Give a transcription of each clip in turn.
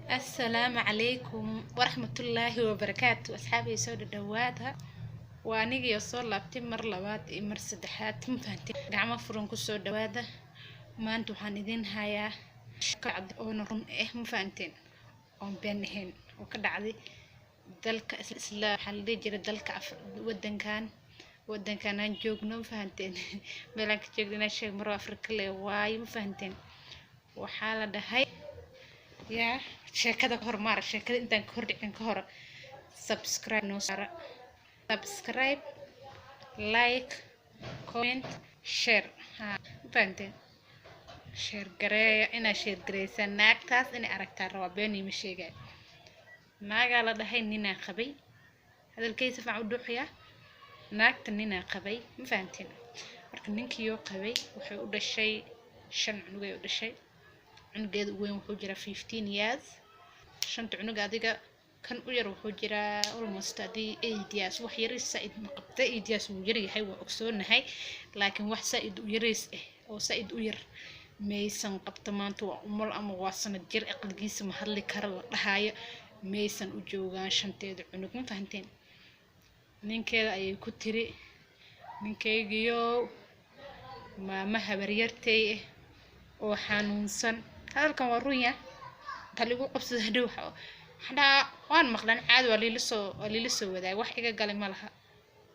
Assalaamu calaykum waraxmatullaahi wabarakaatu. Asxaabay, soo dhadhawaada. Waa anigii oo soo laabtay mar labaad iyo mar saddexaad. Ma fahanteen? Gacmo furan kusoo dhawaada. Maanta waxaan idin hayaa sheeko oona run ah, ma fahanteen, oon been ahayn, oo ka dhacday dalka isla, waxaa la dhihi jiray, dalka wadankan aan joogno, ma fahanteen? Meelaan ka joogno inaan sheego mar Afrika le waayo, ma fahanteen? Waxaa la dhahay yaa sheekada ka hor maara, sheekada intaan ka hor dhicin ka hor, subscribe noo saara, subscribe, like, comment, share. Ha, ma fahanteen? Share gareeya. Inaa share gareysaan, naagtaas inay aragtaan rabaa. Been ima sheegay. Naagaa la dhahay ninaa qabay. Hadalkay si fiican u dhuuxayaa. Naagta ninaa qabay, ma fahanteen? Marka ninkiiyoo qabay waxay u dhashay shan cunugay u dhashay. Cunugeeda ugu weyn wuxuu jiraa 15 years. Shanta cunug adiga kan u yar wuxuu jiraa almost adii 8 years, wax yaris saa-id ma qabta. 8 years wuu yaryahay, waa ogsoonahay, laakiin wax saa-id u yarays ah oo saa-id u yar maysan qabta. Maanta waa umul ama waa sanad jir, aqligiisa ma hadli karo la dhahaayo maysan u joogaan shanteeda cunug, ma fahanteen? Ninkeeda ayay ku tiri: "Ninkaygiyow, maama habaryartay ah oo xanuunsan." Hadalkan waa run ya, inta lagu qabsado hadhow xadhaa waan maqlan. Caadi waa liila soo wadaag, wax iga galay ma laha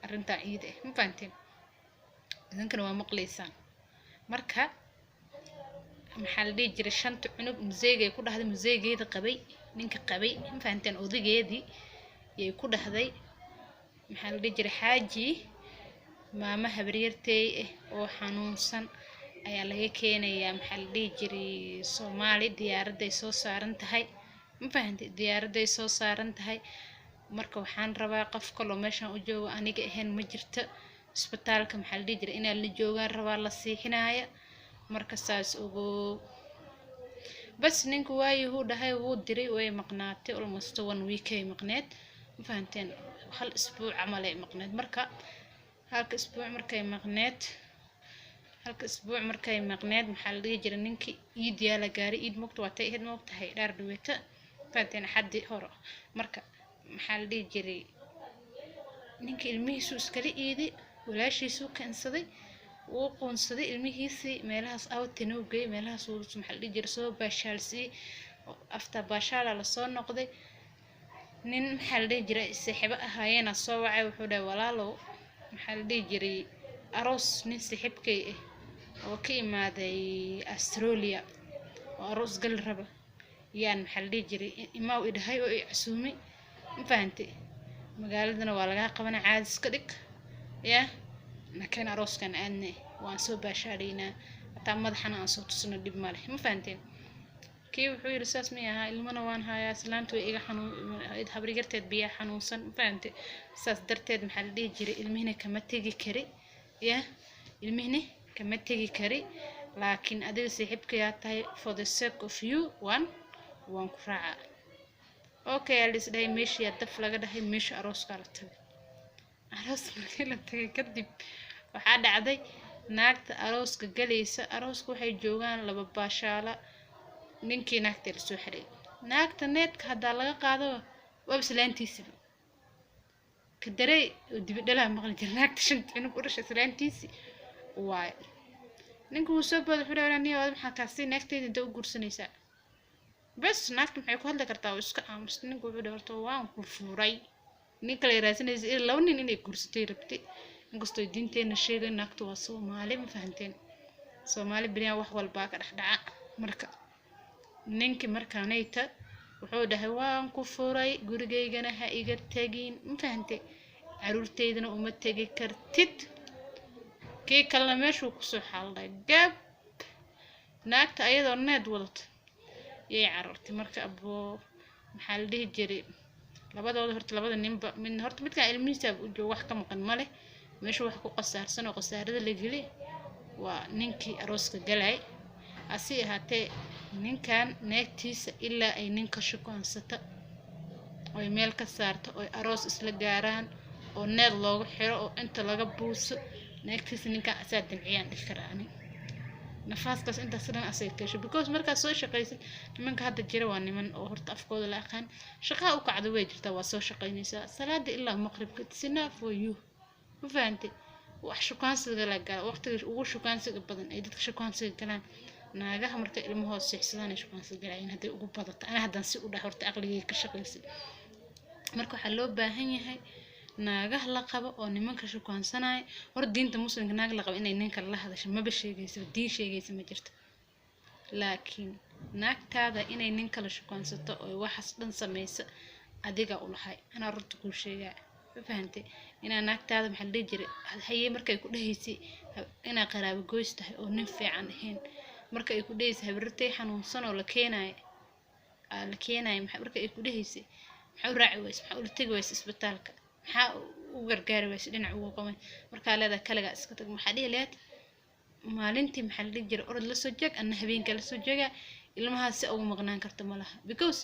arrintan ciid ah, ma fahanteen? Idinkana waa maqlaysaan. Marka maxaa la dhihi jiray, shanta cunug museegay ku dhahday, museegeeda qabay, ninka qabay, ma fahanteen? Odageedii yay ku dhahday, maxaa la dhihi jiray, "Xaaji, maama habaryartey ah oo xanuunsan ayaa laga keenayaa, maxaa la dhihi jiray, Soomaali. Diyaaradday soo saaran tahay, ma fahantay? Diyaaradday soo saaran tahay. Marka waxaan rabaa qof kaloo meeshan u joogo aniga ahayn ma jirto. Isbitaalka, maxaa la dhihi jiray, inaan la joogaan rabaa, la siixinaaya. Marka saas ogo." Bas, ninku waayuhuu dhahay, wuu diray, way maqnaatay. Almost one week ay maqneed, ma fahanteen? Hal isbuuc camal ay maqneed. Marka halka isbuuc markay maqneed, maxaa la dhihi jiray, ninkii Iid yaa la gaaray. Iid mogta waa tay ahayd, mogtahay, dhaar dhaweeta, fahanteen? Axadii hore. Marka maxaa la dhihi jiray, ninka ilmihiisuu iskala iiday, walaashiisuu keensaday, wuu qoonsaday ilmihiisii, meelahaas outing u geeyay, meelahaas uu, maxaa la dhihi jiray, soo baashaalsiiyey. After baashaala lasoo noqday, nin, maxaa la dhihi jiray, saaxiibo ahaayeena soo wacay. Wuxuu dhahay: "Walaalow, maxaa la dhihi jiray, aroos nin saaxiibkay ah oo ka imaaday Australia oo aroos gali raba yaan, maxaa la dhihi jiray, imaaw idhahay oo i casuumay, ma fahantay? Magaaladana waa lagaa qabana, caadi iska dhig yaa nakeen, arooskan aadne, waan soo baashaadhaynaa, hataa madaxana aan soo tusno, dhib male, ma fahanteen?" Kii wuxuu yidhi: "Saas may ahaa, ilmana waan hayaa, islaanta way iga xanuun, habaryarteed biyaa xanuunsan, ma fahantay? Saas darteed, maxaa la dhihi jiray, ilmihina kama tegi kari ya, ilmihina kama tegi kari, laakiin adiga saaxiibkayaa tahay, for the sake of you waan ku raacaa." Okay, aa lis dhahay. Meeshiyaa daf laga dhahay, meesha arooskaa la tagay. Aroos markii la tagay kadib, waxaa dhacday naagta arooska galaysa. Arooska waxay joogaan laba baashaala. Ninkii naagta lasoo xiray, naagta needka haddaa laga qaado, waaba islaantiisiba kadarey oo dibidhalaha maqli jira. Naagta shanta cunug u dhashay islaantiisi waayo. Ninka wuu soo booday, wuxuu dhahay: "Niyo, maxaa kaasi naagtayda inta u guursanaysaa?" Bes, naagta maxay ku hadli kartaa? Oo iska aamusta. Ninka wuxuu dhahay: "Horta waan ku furay." Nin kale raadsanaysa, in laba nin inay guursatay rabtay, inkastoo diinteena sheegay. Naagtu waa Soomaali, ma fahanteen? Soomaali beriyan wax walbaa ka dhex dhaca. Marka ninkii markaanayta wuxuu dhahay: "Waan ku furay, gurigaygana ha iga tegin, ma fahantay? Caruurteydana uma tegi kartid." Kii kalena meeshuu kusoo xaalday gab. Naagta ayadoo need wadato yay carartay. Marka aboo, maxaa la dhihi jiray, labadooda horta, labada ninba midna horta, midkaan ilmihiisa u joogo, wax ka maqan ma leh. Meesha wax ku qasaarsan oo khasaarada la geli waa ninkii arooska galay. Hase ahaatee, ninkan naagtiisa ilaa ay ninka shukaansato oy meel ka saarto, oy aroos isla gaaraan, oo need loogu xiro, oo inta laga buuso naagtiisa, ninkan asaa damciyaan dhihi karaa ani. Nafaaskaas intaas dhan asaga gasho, because markaad soo shaqaysid, nimanka hadda jira waa niman oo horta afkooda la aqaan. Shaqaa u kacda way jirtaa, waa soo shaqaynaysaa salaada ilaa maqribka. It's enough for you, ma fahantay? Wax shukaansiga la gala, waqtiga ugu shukaansiga badan ay dadka shukaansiga galaan naagaha, marka ilmahooda seexsadaan ay shukaansiga galayaan hadday ugu badato. Ana haddaan si u dhahay, horta aqligay ka shaqaysid. Marka waxaa loo baahan yahay naagaha la qabo oo nimanka shukaansanaya, hor diinta Muslimka naag la qabo inay ninka la hadasho maba sheegaysa, diin sheegaysa ma jirto. Laakiin naagtaada inay nin kala shukaansato oo waxaas dhan samaysa, adiga u lahay. Anaa runta kuu sheegaa, ma fahantay? Inaa naagtaada, maxaa la dhihi jiray, haye, markay ku dhahaysay inaa qaraabo goys tahay oo nin fiican ahayn, marka ay ku dhahaysay habrirtay xanuunsan oo la keenaayo la keenaayo, marka ay ku dhahaysay, maxaa u raaci wayse? Maxaa ula tegi wayse isbitaalka? Maxaa u gargaari wayse? Dhinac ugu qaban markaa leedahay, kaligaa iska tag. Maxaa dhihi lahayd maalintii, maxaa la dhihi jiray, orod lasoo joog, anna habeenka lasoo joogaa ilmahaas, si ugu maqnaan karta ma laha, because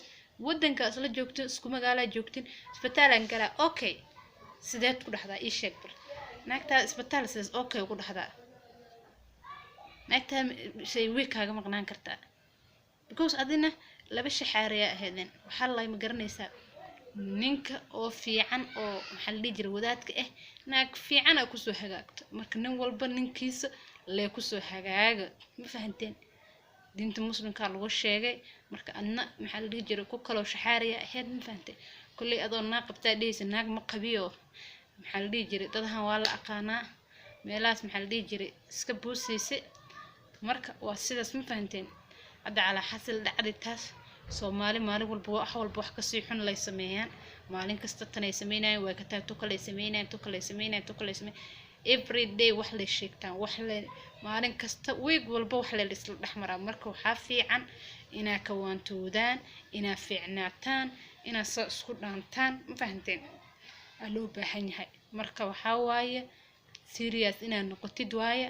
wadanka isla joogtin, isku magaalaa joogtin. Isbitaalaan galaa, okay, sideed ku dhahdaa? Ii sheeg bar, naagtaa isbitaal sidaas okay ku dhahdaa? Naagtaa shay wey kaaga maqnaan kartaa, because adina laba shaxaarayaa ahaydeen. Waxaa lay, ma garanaysaa, ninka oo fiican oo, maxaa la dhihi jiray, wadaadka ah, naag fiican aa kusoo hagaagto. Marka nin walba ninkiisa lee kusoo hagaaga, ma fahanteen? Diinta Muslimkaa lagu sheegay. Marka adna, maxaa la dhihi jiray, ku kaloo shaxaaraya ahayd, ma fahantay? Kolley adoo naag qabtaa dhehaysa naag ma qabiyo, maxaa la dhihi jiray, dadahan waa la aqaanaa, meelahaas, maxaa la dhihi jiray, iska buusaysa. Marka waa sidaas, ma fahanteen? Hadda calaa xasil dhacday taas. Soomaali maalin walba wax walba wax kasii xun lay sameeyaan. Maalin kasta tanay sameynayaan, waa ka tahay, tu kalay sameynayaan, tu kalay sameynayaan, tu kalay sameyn. Every day wax lay sheegtaan, wax lay maalin kasta, week walba wax lay isla dhex maraa. Marka waxaa fiican inaa kawaantoodaan, inaa fiicnaataan, inaa saa isku dhaantaan, ma fahanteen? Aa loo baahan yahay. Marka waxaa waaye serious inaad noqotid waaye,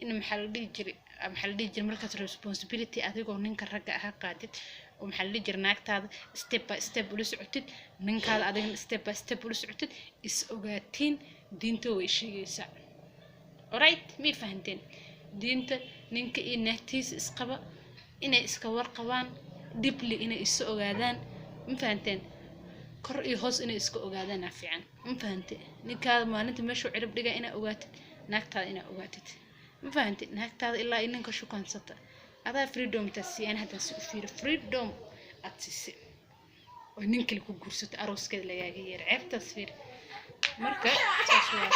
in maxaa la dhihi jiray, maxaa la dhihi jiray, markaas responsibility adigoo ninka ragga ahaa qaadid oo, maxaa la dhihi jiray, naagtaada step by step ula socotid, ninkaada adigana step by step ula socotid, is ogaatiin. Diinta way sheegaysaa, alright? May fahanteen? Diinta ninka iyo naagtiisa isqaba inay iska warqabaan deeply, inay isa ogaadaan, ma fahanteen? Kor iyo hoos inay iska ogaadaan aa fiican, ma fahante? Ninkaada maalinta meeshuu cirib dhigaa inaa ogaatid, naagtaada inaa ogaatid, ma fahante? Naagtaada ilaa ay ninka shukansata, adaa freedomta siiyaan. Haddaan si u fiiro, freedom aad siisay oo nin kale ku guursato, arooskeeda lagaaga yeera, ceebtaas fiir. Marka saas waa.